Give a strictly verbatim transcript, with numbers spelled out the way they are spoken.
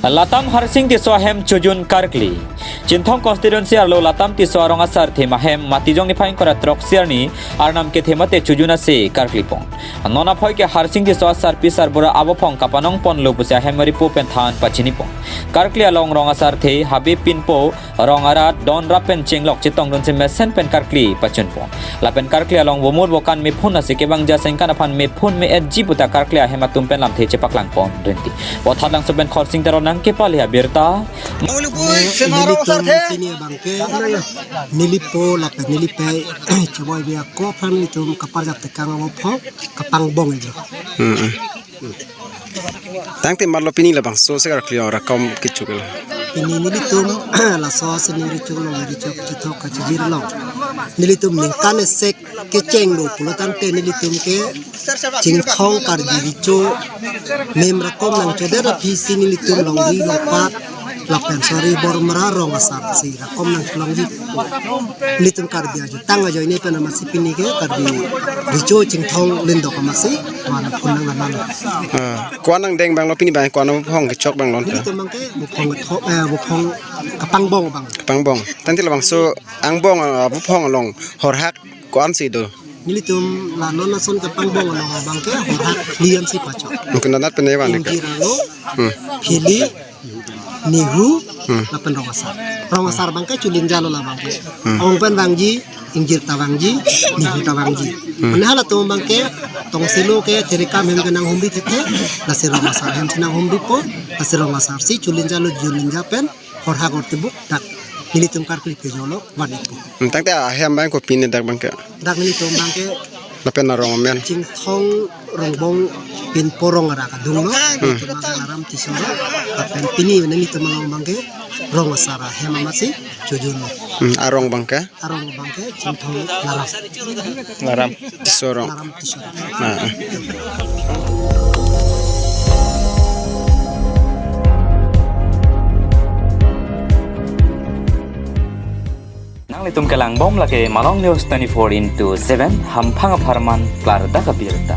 Latam Harsing Tisso ahem chojun karkli. Chinthong constituency arlo Latam Tisso arong asarthe ahem Matijong niphai ingkoi ra throk arni Arnam kethe mate chojun ase karkli pon. Non aphoi ke Harsing Tisso asarpi sarbura abophong kapanong ponlo pusi ahem ripo pen than pachini pon. Karkli along rong asarthe, habe, pinpo, rong arat, don rap pen chenglok chetongdun si mesen pen karkli pachun pon. Lapen karkli along vomur vokan mephun ase kevangji asengkan aphan mephun me-etji puta karkli ahem atum pen lamthe chepaklang pon rinti. Bothatlangso pen Khorsing Teron nangkepale abirta. Nelitum pini abangke nelipo lapen nelipei choboi bia ko aphan nelitum kaparjap tekang abophong kapangbong ejok. Hmm, hmm. Tangte marlo pini labangso se karkli along rakom kechok lo. Pini nelitum laso sining richok long richok chethok kachijir long. Nelitum ningkan esek kecheng lo pulo tangte nelitum ke Chinthong Karbi Recho mem rakom nangchodet aphi si nelitum longri longpat lapen sari bor mera rong asar si rakom nangcholongji. Nelitum Karbi ajutang ajoine pen amatsi pini ke Karbi Recho Chinthong lindok amatsi van phun nang nanang. Ah, ko-an nangdeng abanglo pini abang, ko-an abophong kechok abanglo ta? Nelitum abangke abophong ketho-, eh, abophong kapangbong abang. Kapangbong. Tangte labangso angbong, ah, abophong along horhak ko-an si do? Nelitum la non ason kapangbong along abangke horhak phli an si pachok. Mungkin nanat pene abang ke. Ingjir alo, Hmm. phli, nihu, Hmm. lapen rong asar. Rong asar abangke cholinjalo labangke. Hmm. Ong pen vangji, ingjir ta vangji, nihu ta vangji. Hmm. Mane halatum abangke tongselo ke therekam hem ke nanghumri thethe, lasi rong asar hem si nanghumripo, lasi rong asar si cholinjalo, cholinja pen horhak ortebuk dak nelitum karkli pejolo van ipo. Hmm, tangte ahem abang kopi ne dak abangke? Dak nelitum abangke Lapen arong amen? Chinthong, Rongbong, pinpo, rong arat adung lo. Hmm. Nelitum abangke Laram Tisso lo. Lapen pini nelitum along abangke rong asar ahem amatsi chojun lo. Hmm, arong abangke? Arong abangke Chinthong Laram. Laram Tisso arong. Laram Tisso arong. Ah, ah. Nanglitum kelangbom lake Malong News twenty-four into seven, hamphang apharman klardak abirta.